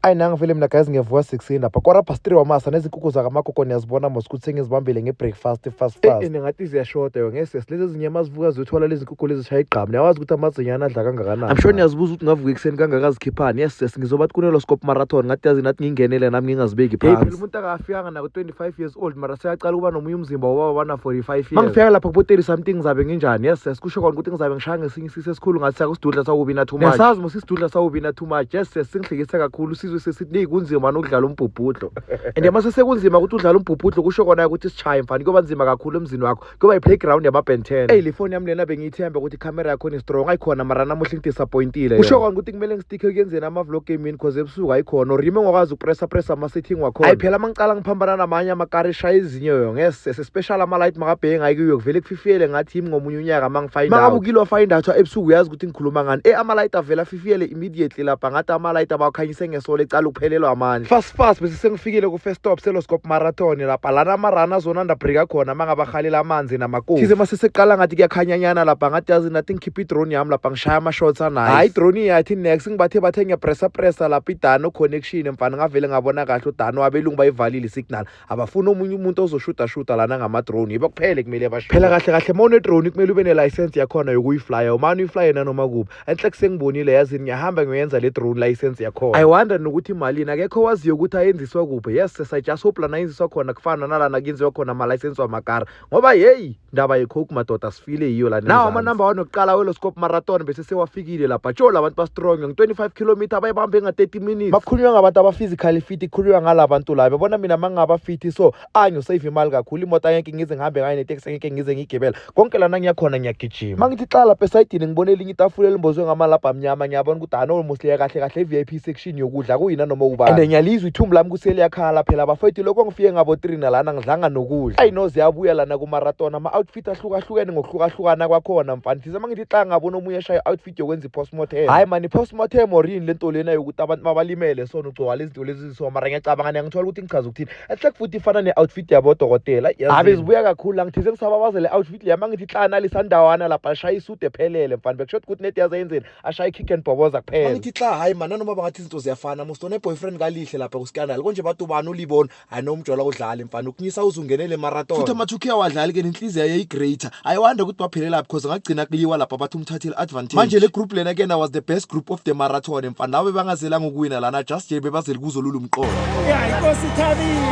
Ayi nangi vele mina guys, ngiyavuka sekuseni lapha 3:15 wamasa, nezinkukhu zakamagogo niyazibona mos ukuthi sengizibambile nge-breakfast fast fast. And ngathi ziyashoda yo ngesesi lezi ezinye mazivuka ziyothola lezi nkukhu lezi zishaya igqamu. Niyawazi ukuthi amazinyane adla kangakanani. I'm sure niyazibuza ukuthi ngavuka ekuseni kangakazikhiphani. Yes sis, ngizobathi kuneLoskop Marathon, ngathi yazi nathi ngingenele nami ngingazibeki phansi. Hey phela umuntu akafikanga nako 25 years old, mara seyaqala ukuba nomunye umzimba wobaba bana 45 years. Mangifika lapha kubo 30 something ngizabe nginjani? Yes sis, kusho kona ukuthi ngizabe ngishaya ngesinye isisu esikhulu ngathi sakusidudla sawubina too much. Niyasazi mos isidudla sawubina too much. Yes sis, singihlekisa kakhulu sizwe sesithi neyi kunzima nokudlala umbhubhudlo. And mase sekunzima ukuthi udlale umbhubhudlo, kusho kona ukuthi sishaye mfana, kuyoba nzima kakhulu emzini wakho, kuyoba i-playground yama-Ben 10. Eyi le phone yami lena bengiyithemba ukuthi ikhamera yakhona i-strong, ayikhona mara namuhla ngidisappointile. Kusho kona ukuthi kumele ngisticke ekuyenzeni ama-vlog emini, cause ebusuku ayikhona or yimi ngokwazi ukupressa pressa ama-setting wakhona. Ayi phela mangicala ngiphambana namanye amakari eshaya ezinye yo ngesese special ama-light makabheke ngayikiyo kuvele kufifiyele ngathi yimi ngomunye unyaka mangifind out. Mangabe ukilo find out ebusuku uyazi ukuthi ngikhuluma ngani. Ama-light avela afifiyele immediately lapha ngathi ama-light abawakhanyise ngesolo ecala ukuphelelwa amandla. Fast fast bese sengifikile ku-first stop seLoskop Marathon lapha lana ama-run azonanda brika khona mangabahalela amanzi namakofi. Thize mase seqala ngathi kuyakhanyanyana lapha ngathi yazi nathi ngikhipha i-drone yami lapha ngishaya ama-shots anayo. Hayi i-drone yathi next ngibathe bathe ngiyapressa pressa lapha idano connection mfana, ngavele ngabona kahle udano abelungu bayivalile isignal, abafuna omunye umuntu ozoshuta shuta lana ngama-drone, yibo kuphele kumele basho. Phela kahle kahle uma une-drone kumele ube ne-license yakhona yokuyiflya, umane uyiflye nanoma kuphi. Enhle kusengibonile yazini ngiyahamba ngiyoyenza le drone license yakhona. I wonder nokuthi imalini, akekho waziyo ukuthi ayenziswa kuphi. Yes, I just hope lana ayenziswa khona kufana nalana kuyenziwa khona ama-license wamakara, ngoba yeyi ndaba yecoke madoda sifile yiyo lana. Nawo amanamba wanokuqala weLoskop Marathon bese sewafikile lapha. Tsho labantu ba-strong ngi-25 kilometer bayibambe nga-30 minutes. Bakhulunywa ngabantu aba-physically fit, kukhulunywa ngala bantu laba. Bona mina mangingaba fit so angiyosave imali kakhulu, imoto angeke ngize ngihambe ngayo, neteksi angeke ngize ngiyigibela, konke lana ngiyakhona ngiyagijima. Mangithi xa lapha esayidini ngibone elinye itafula elimbozwe ngamalabha amnyama, ngiyabona ukuthi ano almost liya kahle kahle i-VIP section yokudla kuyina noma ubani. And ngiyalizwa ithumbu lami kuseliyakhala phela bafethu, lokho ngifike ngabo 3 nalana ngidlanga nokudla. Ayi no ziyabuya lana kumarathon ama-outfit ahlukahlukene ngokuhlukahlukana kwakhona mfana. Thize mangithi xa ngabona omunye eshaya i-outfit yokwenza i-postmortem. Hayi mani, i-postmortem or yini lento lena yokuthi abantu mabalimele sona ugcoka lezi zinto lezi so, mara ngiyacabanga niyangithola ukuthi ngichaza ukuthini. Ehlek futhi ifana ne-outfit yabodokotela abe zibuya kakhulu la. Ngithize ngisababaza le outfit leya mangithi xa nalisandawana lapha ashaya isudu ephelele mfana, bekushoda ukuthi nedi yazeyenzeni ashaya i-kick and bhoboza kuphela. Mangithi xa hayi man, nanoma bangathi izinto ziyafana mos one-boyfriend kalihle lapha kuScandal konje bathi ubani ulibona. Hayi no umjola udlali mfana ukunyisa uzungenele emarathon futhi ama-2K awadlali ke nenhliziyo yayiyi-greater. I wonder ukuthi baphelela because ngagcina kuliwa lapha bathi umthathile advantage. Manje le group lena kena was the best group of the marathon mfana, nawe bangazelanga ukuwina lana, just nje bebazele kuzolula umqondo. Ya inkosi ithabile.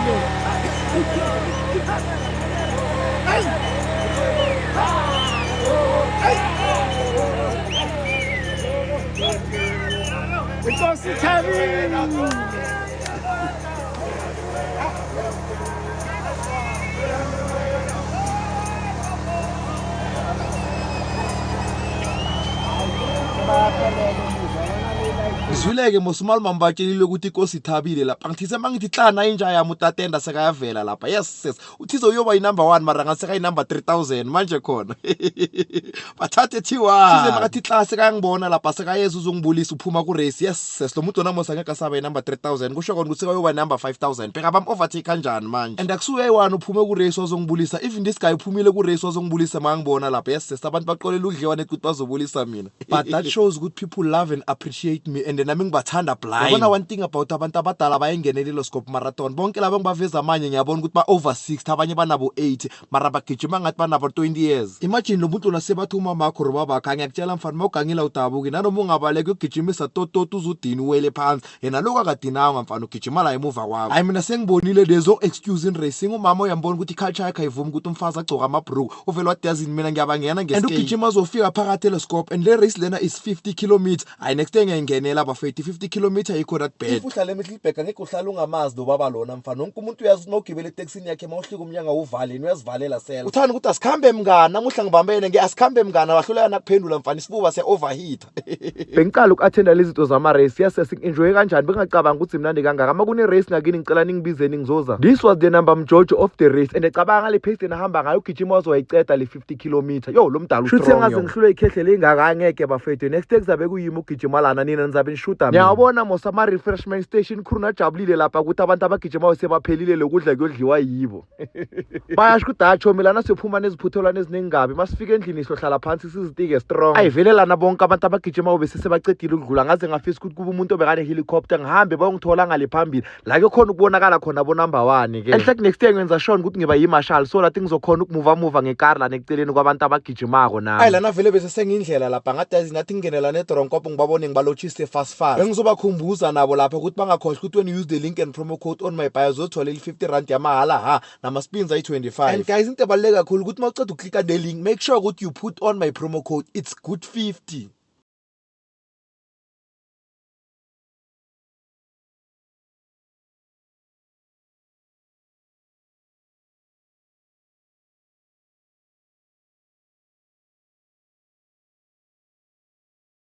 Inkosi ithabile. Ngizwile-ke mos umalume mbatshelile ukuthi inkosi ithabile lapha. Ngithise mangithi hlana inja yami utatenda sekayavela lapha. Yes sis, uthize uyoba yi-number 1 mara ngathi sekayi-number 3000 manje khona bathathe thiwa. Thize makathi hla sekayangibona lapha sekayeza uzongibulisa uphuma ku-race. Yes sis, lo muntu lona mos angeke asaba yi-number 3000, kusho kona ukuthi sekayoba yi-number 5000. Bheka bam-overtake kanjani manje. And akusuye one uphume ku-race wazongibulisa, even this guy uphumile ku-race wazongibulisa makangibona lapha. Yes sis, abantu baqolela ukudliwa net ukuthi bazobulisa mina, but that shows ukuthi people love and appreciate me and nami ngibathanda blind. Yabona one thing about abantu abadala bayingenela iLoskop Marathon, bonke laba ngibaveza manje ngiyabona ukuthi ba-over 60, abanye banabo 80, mara bagijima ngathi banabo 20 years. Imagine lo muntu nasebathi umamakho or babakho, angiyakutshela mfana, mawugangile udabuki nanoma ungabaleka uyogijimisa tototi uzudini uwele phansi, yena lokhu akadinanga mfana ugijima la emuva kwakho. Hayi mina sengibonile there's no excuse in racing. Umama uyambona ukuthi i-culture yakhe ayivumi ukuthi umfazi agcoke amabhruku, uvele wathi yazini mina ngiyabangena and ugijima azofika phakathi eLoskop. And le race lena is 50 kilometer. Hayi next day ngiyayingenela bafethu, 50 kilometer yikho that bad. If uhlala eMiddelburg angeke uhlale ungamazi lo baba lona mfana, wonke umuntu uyazi ukuthi mawugibela etekisini yakhe mawuhlika umnyango awuvale, yena uyazivalela sela. Uthanda ukuthi asikhambe mngani, namuhla ngibambene nge asikhambe mngani, abahluleka nakuphendula mfana, isifuba siya-overheat. Bengiqala uku-attenda lezi zinto zama-race. Yes, ngi-enjoye kanjani, bengingacabanga ukuthi mnandi kangaka. Uma kune-race ngakini ngicela ningibizeni ngizoza. This was the number mjojo of the race and cabanga le pace enahamba ngayo ugijima waze wayiceda le 50 kilometer. Yo lo mdala. Shuthi engaze ngihlulwe ikhehle lingaka, angeke bafethu. Next day kuzabe kuyimi ugijima lana, nina nizabe Ngishuda mina. Niyawabona mos ama-refreshment station crew najabulile lapha ukuthi abantu abagijimayo sebaphelile, lokudla kuyodliwa yibo. Bayasho ukuthi hayi chomi, lana siyophuma neziphuthelwane eziningi kabi. Masifika endlini siyohlala phansi sizitike strong. Ayivele lana bonke abantu abagijimayo bese sebacedile ukudlula. Ngaze ngafisa ukuthi kube umuntu obekane-helicopter, ngihambe bayongithola ngale phambili la kuyokhona ukubonakala khona bo-number one ke. Enhle, next year ngenza sure ukuthi ngiba yi-marshal so that ngizokhona ukumuva muva ngekari lana eceleni kwabantu abagijimako nami. Ayi, lana vele bese sengindlela lapha, ngathi yazi nathi ngingenela nedoronkop, ngibabone, ngibalotshise fast fast. Bengizobakhumbuza nabo lapha ukuthi bangakhohlwa ukuthi when you use the link and promo code on my bio, uzothola ili-R50 yamahala ha nama-spins ayi-25. And guys, into ebaluleke kakhulu ukuthi uma uceda ukuklika the link, make sure ukuthi you put on my promo code, it's good 50.